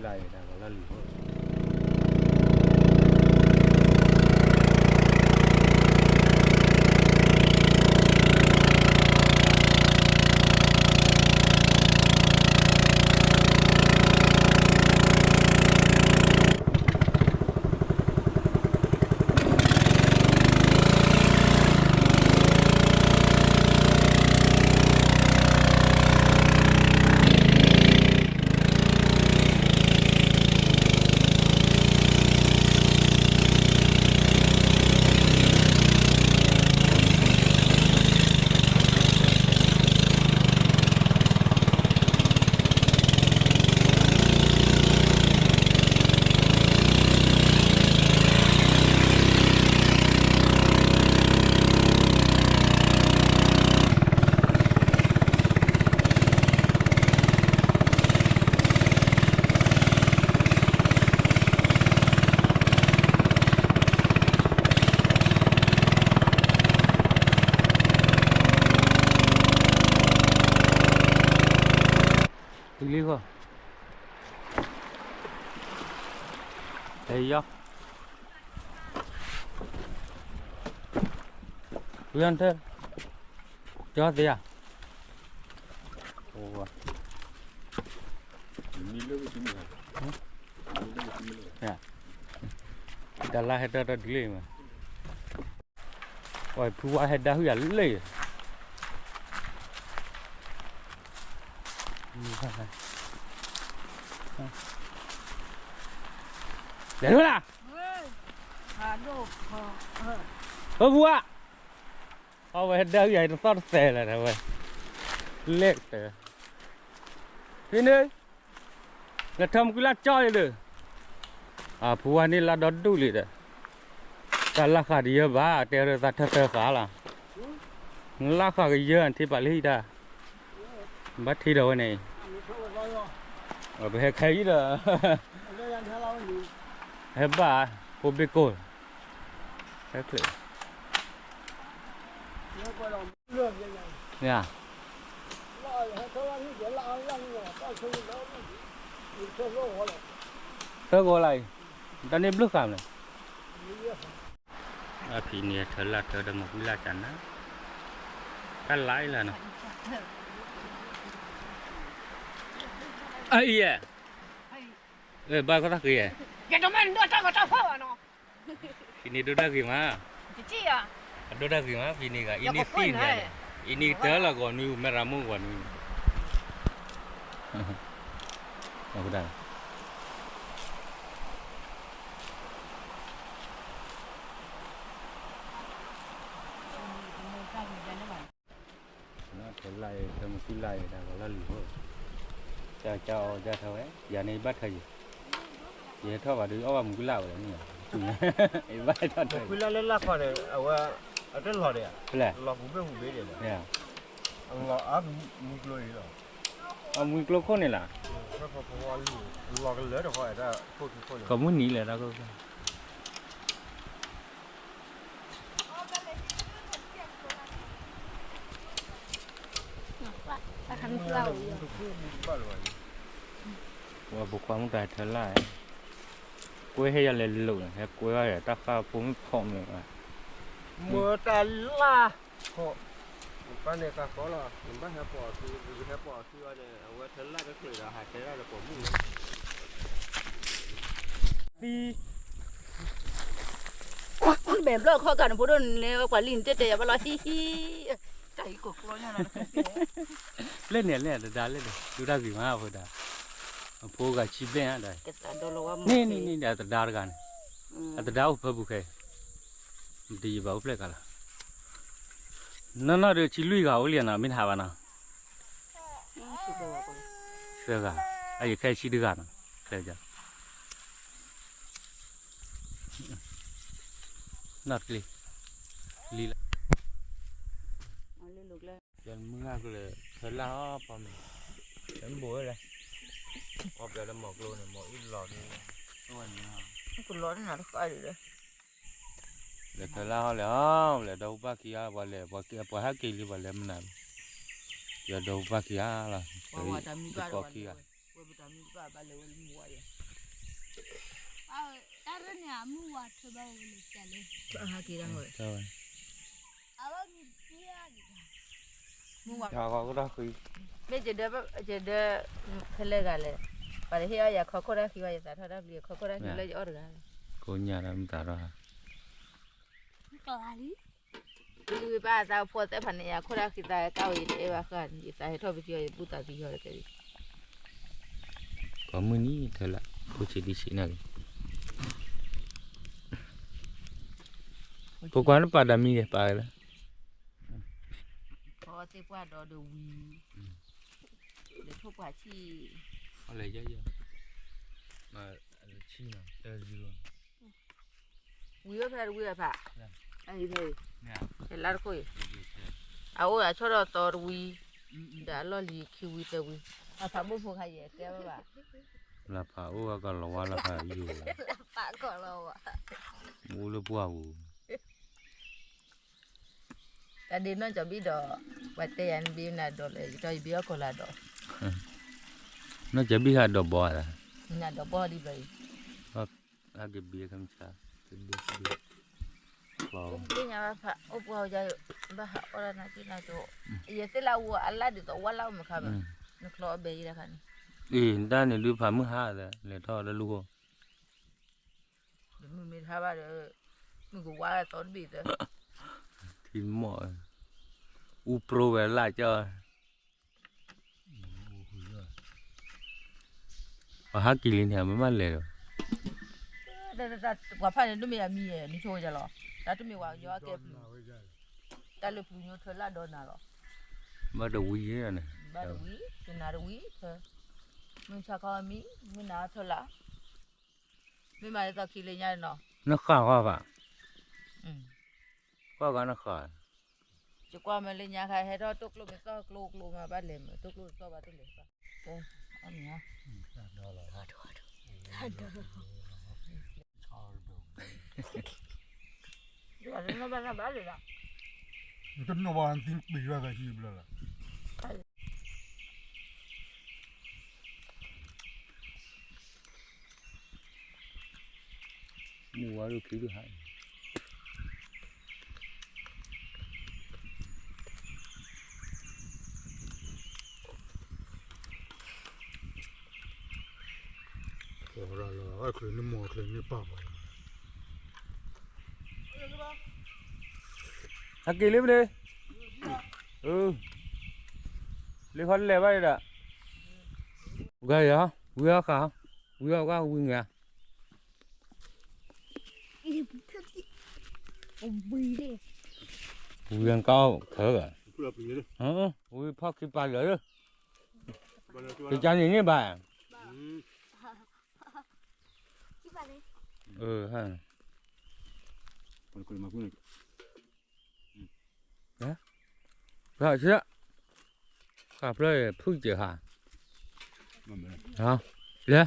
တုၤလံဃီ, ဟဲယီၤ, ဝံၤအီၤထဲ, ကၠီသ့ဧါ, တၢ်လၢဟဲတၢ်တၢ်ဒုးလံမး, ဝဲဖုဝါဟဲဒါဟုၣ်ယၤလၢ လဲၤလၢလၢ်, ဖုဝါ, အဝဲဟဲဒါဟုၣ်ယၤတသီၣ်တသဲးလၢၤဝဲ, လဲၤတၢ်, ဖံန့ၣ် လဲၤထၢမုၢ်ကွံလၢ်ကၠီလံဒီး, အဖုဝါန့ၣ်လၢဒီဒူၣ်လံဒီး, တၢ်လၢ်ဃာ်တယၢဘၣ် တဲရၢသးထၢထၢဃာ်လီၤ, လၢ်ဃာ်ကယၢထံပာ်လံတၢ်, ဘၣ်ထံဒီးဝဲန့ၣ်, ပဟဲခဲအံၤဒီး, ဟဲဘၣ်, ဖိဘ့ၣ်ကိၢ်, ဟဲချ့ သၢဂီၤလၢ်အံၤ, တၢ်န့ၣ်ဘျုးဃာ်မး, အဖံန့ၣ်ထၢလၢ်ထၢဒီးမၤကွံလၢ်ကနၤ, တၢ်လၢ်အံၤလၢ်နီၤ, အအံၤ, ဘၣ်ကီတၢ်ဃ့, ဖံန့ၣ်ဒိၣ်တၢ်ဂ့ၤမး, အဒိၣ်တၢ်ဂ့ၤမး ဖံန့ၣ်ဂၤ အံၤန့ၣ်သံန့ၣ်, အံၤန့ၣ်တၢ်လၢဂီၤနွံ မဲရမိၢ်ဂီၤနွံ, ထၢလၢ်အံၤ ထၢမုၢ်ကွံလၢ်အံၤ တၢ်ဂီၤလၢ်လံၤဖိ, ကၢ်ကၢ်အီၣ်ကၢ်ထီၣ်ဝဲ, ယၤန့ၣ်ယဘၣ်ထၢယံၤ, ယဟဲထီၣ်ဘၣ်ဒီး အီၣ်ဘၣ်မုၢ်ကွံလၢ်ဝဲလဲၣ်န့ၣ်, ယဘၣ်ထီၣ်ထၢ, မုၢ်ကွံလၢ်လၢလၢ်ခီန့ၣ် အဝဲ, အတလီၤဒီး, လီၤပူၤဘ့ၣ်ပူၤဘ့ၣ်ဒီး, လီၤအမုၢ်ကျိအံၤလီၤ, အမုၢ်ကျိခိၣ်န့ၣ်လီၤ, လီၤကလၢတခီ, ကိးမုၢ်နံၤလဲၣ်တၢ်ခိၣ် ပှၤဖိခွါမုၣ်တၢ်ထၢလၢ်, ကွဲဟဲယၤလဲၤလိာ်န့ၣ် ဟဲကွဲဝဲတၢ်ဃၣ်ဖိမုၣ်ဖီမ့ၢ်, မ့ၢ်တၢ်လၢ်, ပၢ်န့ၣ်ကါဃီလီၤ, နဘၣ်ဟဲပိာ်အီၤသု, ဟဲပိာ်အီၤသုအီၤန့ၣ် အဝဲထၢလၢ်တချုးဒီး ဟးတဲဒၣ်ဒီးပိာ်မုၣ်လီၤ သံ, မဲာ်ဘျီၣ်ခီကၤနဖိဒိၣ်န့ၣ် ပှၤလံၣ်နတဲတဲယၤဘၣ်လီၤ ဟံၣ်ဟံၣ်, တၢ်အံၤကိၢ်ကျီညါလီၤ, လၢန့ၣ်လဲၣ်တဒါလၢန့ၣ် ဒိၣ်တၢ်ဂ့ၤမးအဃိဒီး, အဖိဂၤဆံဘျဲၣ်ဧါဒီး, န့ၣ်န့ၣ်န့ၣ်ဒီးအသဒါတဂၤန့ၣ်, အသဒါအိၣ်ဖၢပူၤခဲအံၤ, တယံာ်ဘၣ်အိၣ်ဖျဲၣ်ကလီၤ, နီၢ်နီၢ်ဒီးဆံလွံၢ်ဂၤအိၣ်လံနီၤ မ့ၢ်တဟးဘၣ်နီၤ သၢဂၤ, အယခဲဆံတဂၤနီၤ, ခဲ, နီၢ်တကျ့, လံလၢ, ယမုၢ်ဂၤကလဲၤထၢလၢ်အီၤပှၤမုၣ်, တမ့ၢ်ဘိးဝဲလဲၣ်, အီၣ်ပျဲလၢမီၤကျိန့ၣ် မီၤအံၣ်လီၤန့ၣ်, ကလီၤန့ၣ်တခါအံၤလၢ လဲၤထၢလၢ်ဟီလဲၤဟီလဲၤ ဒီဖိပၢ်ခံဂၤ ပှၤလဲၤ ပှၤဟဲက့ၤလံ ပှၤလဲၤမနုၤ, ယဒီဖိပၢ်ခံဂၤလီၤ, တကိးခံဂၤ, ဝဲပတၢ်မံဘၣ်ဘၣ်လဲၤဝဲလၢမုၢ်ဝါယၤ တၢ်ရၢၣ်န့ၣ် အမုၢ်ဝါထၢဘၣ်ဝဲလၢပျၢၤလၢ ဟးက့ၤဒၣ်ဝဲ အဘၣ်မုၢ်ပျၢ်န့ၣ် မုၢ်ဝါထၢဃီကဒီၢ်ဃံ မ့ၢ်ယဒၢ ယဒၢ ဖဲလဲၣ်ဂၤလဲၣ် ပှၤတဟ့ၣ်အီၣ်ယၤခီခိၣ်တၢ်ဃံဘၣ် ယသးထီၣ်တၢ်ပျံၤ ခီခိၣ်တၢ်ဃံလၢယအီၣ်တဂၤ ကိးညါတၢ်မုၢ်သးထီၣ် ကလံၤ ပၢ်သးဖိသ့ၣ်ဖးန့ၣ် ယၤခိၣ်တၢ်ဃံသးကၢ်ဝဲ ယတအဲၣ်ဘၣ်ဃာ်န့ၣ် ယသးဟဲထီၣ်ပထံၣ်အီၤ ယဘူၣ်သးသံယီၤတကဲဒံး ကိးမုၢ်နံၤထဲလၢ ဖိဆံးဒံဆံးန့ၣ်က့ၤ ဖိခွါနပာ်တၢ်မံၤန့ၣ် ပာ်လၢ ဖီသ့ၣ်ပှၢ်ဒီးဒဝံၤ လဲၤထိၣ်ပှၢ်ဆံၣ် လဲၤယီယီ မၤဆံၣ်နီၤ တၢ်ဇံၤ ဝံၤဝဲဖဲတဝံၤဝဲဖး အံၤဖဲအံၤ ဖဲလါတခိၣ်အံၤ အအိၣ်အဆီၣ်ဒီးသီတဝံၤ ဒီးအလီၢ်လံၤခံဝံၤသၢဝံၤ အဖးဘိၣ်ဖိခါယဲၢ်တဲဘၣ်ဘၣ် လၢဖးအိၣ်ဝဲကလီၤဝါလၢဖးယိာ် လၢဖးကလီၤဝါ မူလၢပှၢ်ပူၤ တၢ်ဒ့နီၢ်ကၠီဘံၣ်ဒီး ပှၤတဲယၤနဘံၣ်နၤဒီးလဲၣ် ယတီယဘံၣ်အီၣ်ကီးလၢဒီး နီၢ်ကၠီဘံၣ်ဟးဒီးဘီသး နၤဒီးဘီဒံးဘျီအံၤ ဟဲက့ၤဘံၣ်ခမဆါ ဘ့ၣ်ညါဘၣ်ဖး အိၣ်ပှၤအီၤယၤ ဘၣ်ဟးအီၣ်ဒၣ်နၤက့နၤကၠီ ယသ့ၣ်လၢအဝဲအလၢဒ်သိးဝါလၢအမုၢ်ခါမး နချီအီၣ်ဘဲယံၤတခါန့ၣ် အံၤ တၢ်န့ၣ်ဒုးဖးမုၢ်ဟါသး လဲၤထီၣ်လၢလူၢ်ခိၣ် မုၢ်မ့ၢ်ထါဘၣ်ဒီး မုၢ်ကဝါသီတဘ့ၣ်သၢ ထံမီၢ် အူပြိဝဲလၢကၠီ ပှၤဟးက့ၤလံန့ၣ် မ့ၢ်မ့ၢ်လဲၤဒီး ပှၤဖးန့ၣ် တမ့ၢ်အမံၤယဲၢ် နဆိယဲၢ်လီၤ တၢ်တမ့ၢ်ဝဲယီၤအကဲပျုၤ တၢ်လၢပျုၤညိထၢလၢဒီးနၤလီၤ ဘၣ်တဝံၤန့ၣ် ဘၣ်တဝံၤ တနၤတဝံၤထၢ မုၢ်ဆါခီမံ မုၢ်နၤထၢလၢ မ့ၢ်မၤလၢသီခံလၢညါနီၤ နဃၣ်ဃီဘၣ် ကွၢ်ဂၤနဃၣ် ယကွၢ်မ့ၢ်လၢညါခါ ဟဲထီၣ်တိၢ်ကျိမ့ၢ်သီၣ်ကျိကျိမး ဘၣ်လဲၤမ့ၢ်တိၢ်ကျိတသီၣ်ဘၣ်တလဲၤဘၣ် တဲအီၣ်မ့ၢ် တနီၣ်ဘၣ်သံပံၤဘၣ်သးဟံၣ်ဘျီလီၤ မုၢ်ဝါဒိၣ်ခံဒိၣ်ဟး ပှၤရၤလီၤ အချ့န့ၣ်မီၢ်ချ့န့ၣ်ပာ်ပှၤ ဟဲက့ၤလံမ့ၢ်န့ၣ် လၢခီတလဲၤဘၣ်ဒီး ဂၤယၤ ဝံၤအီၣ်ဃာ် ဝံၤအီၣ်ကွၢ်ဝံၤငါ ဝံၤအီၣ်ခဲဂၤ ဝံၤဖီၣ်ခံပာ်လၢာ် ကကါန့ၣ်န့ၣ်ဘၣ် အဟါ ဃာ်ဖျၢၣ်ဖုၣ်စၢၤဟါ လဲၤ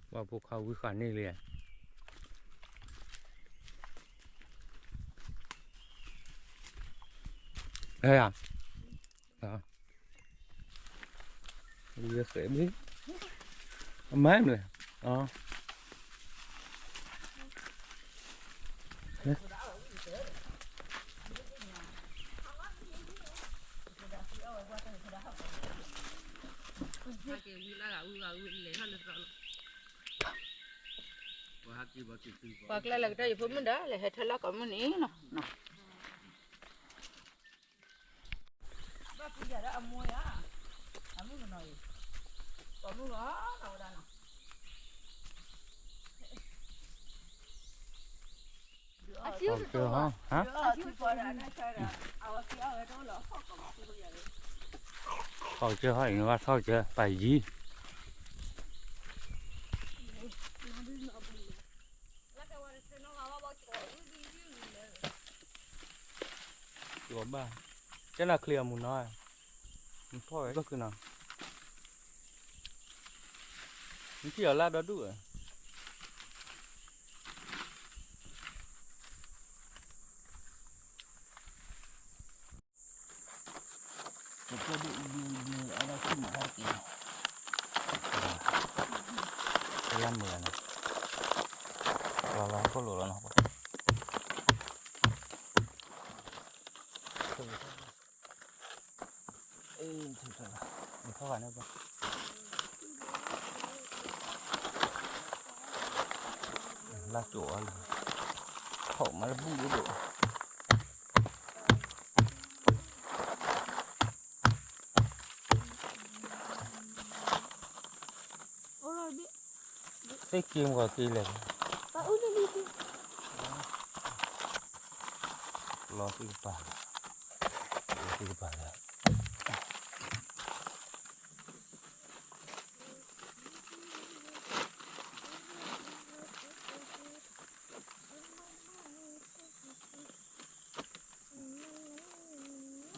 ပှၤဖိခါဝံဃာ်န့ၣ်လံ ဟဲယၤ အမၤမလဲၣ် ပှၤကျဲလၢကတၢၢ်ယဖိမုၣ်ဒီး လဲၤဟဲထၢလၢကိးမုၢ်နံၤနီၤ ဘၣ်ပူၤယၤဒၣ်အမိၢ်ယၤ အမုၢ်ကနီၤအံၤ ကိးမုၢ်နီၤ နီၤဝဲဒၣ်နီၤ အစု ဟါ အဝဲက့ၤအဝဲတအိၣ်လီၤ ထီၣ်ကီးမၤသူၣ်ယၤလီၤ ထီၣ်ကစၢၢ်ဟီၣ်အံၤ နဘၣ်ထီၣ်ကစၢၢ် ပာ်ယံၤ ကဘၣ် ကဲနၤချ့အမူနီၤ နဖီၣ်ဝဲဘၣ်ခုနီၤ နထံၣ်အီၤလၢဒီဒူၣ်ဧါ ကကဲဒ်အံၤဒ်အံၤဒ်အံၤ အဝဲဒၣ်ဆူၣ်မးတက့ၢ်နီၤ, တလါမုာ်လီၤနီၤ, လီၤလီၤခိၣ်လိာ်လီၤနီၤ, အ့ နထီၣ်ဂၤန့ၣ်ဘၣ်, လါကၠိၤအီၤလံ, ထီၣ်မးလၢဘူၣ်ဒိၣ်ဒိၣ် သ့ၣ်က့မ့ၢ်က့လဲၣ်, လီၤသ့ၣ်ကပၤ, လီၤသ့ၣ်ကပၤလၢ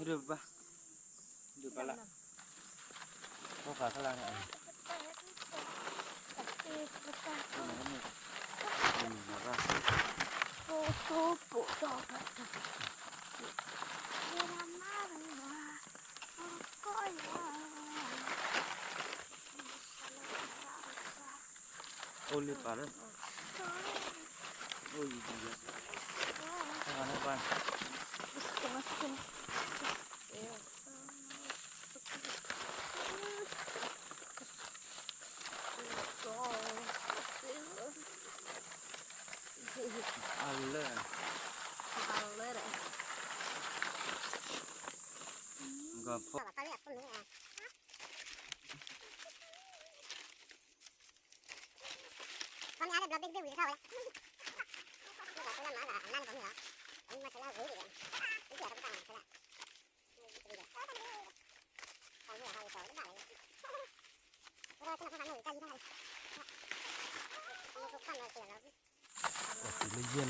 ဒုးဘၣ်, ဒုးဘၣ်လၢ, ဖီၣ်ဃာ်ခလါန့ၣ်, အိၣ်လၢပၢ်လၢ, အိၣ်ယံၤယံၤ, ဖီၣ်ဃာ်န့ၣ်ပၢ် အလၢ, အလၢ,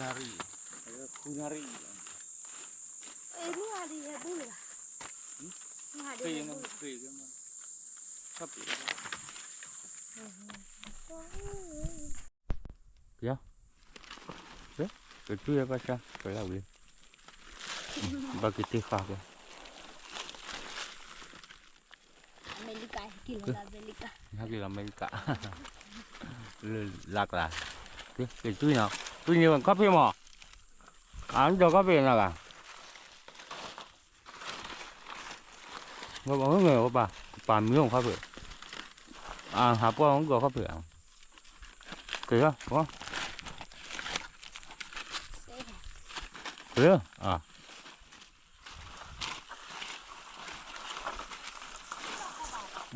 ဂီၤဖိ လၢယဲၢ်နၣ်ရံၣ်, ဃုနၣ်ရံၣ်, ဃ့မး, ဃ့မး, ပျီ, ကတုၤဘၣ်ဆၣ် ကလၢဝံၤ, ဘၣ်က့ၤတ့ဃာ်က့ၤ အမဲရကၤ, ဟဲက့ၤလီၤအမဲရကၤ, လၢလၢ်ကျါ, က့ၤတွံၢ်နီၤ, တွံၢ်န့ၢ်ဝဲခီၣ်ဖံးမး, အဒီးခီၣ်ဖံးနီၤဂၤ, ပၢ်, ပၢ်မံၤအိၣ်ခီၣ်ဖံး, အဟးပှၢ်ဂီၤခီၣ်ဖံး, က့ၤလီၤ, က့ၤလီၤ,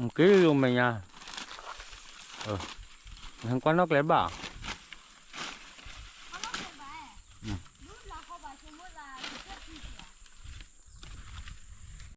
က့ၤလီၤမဲာ်ညါ, နကွၢ်နီၣ်ကျဲဘၣ်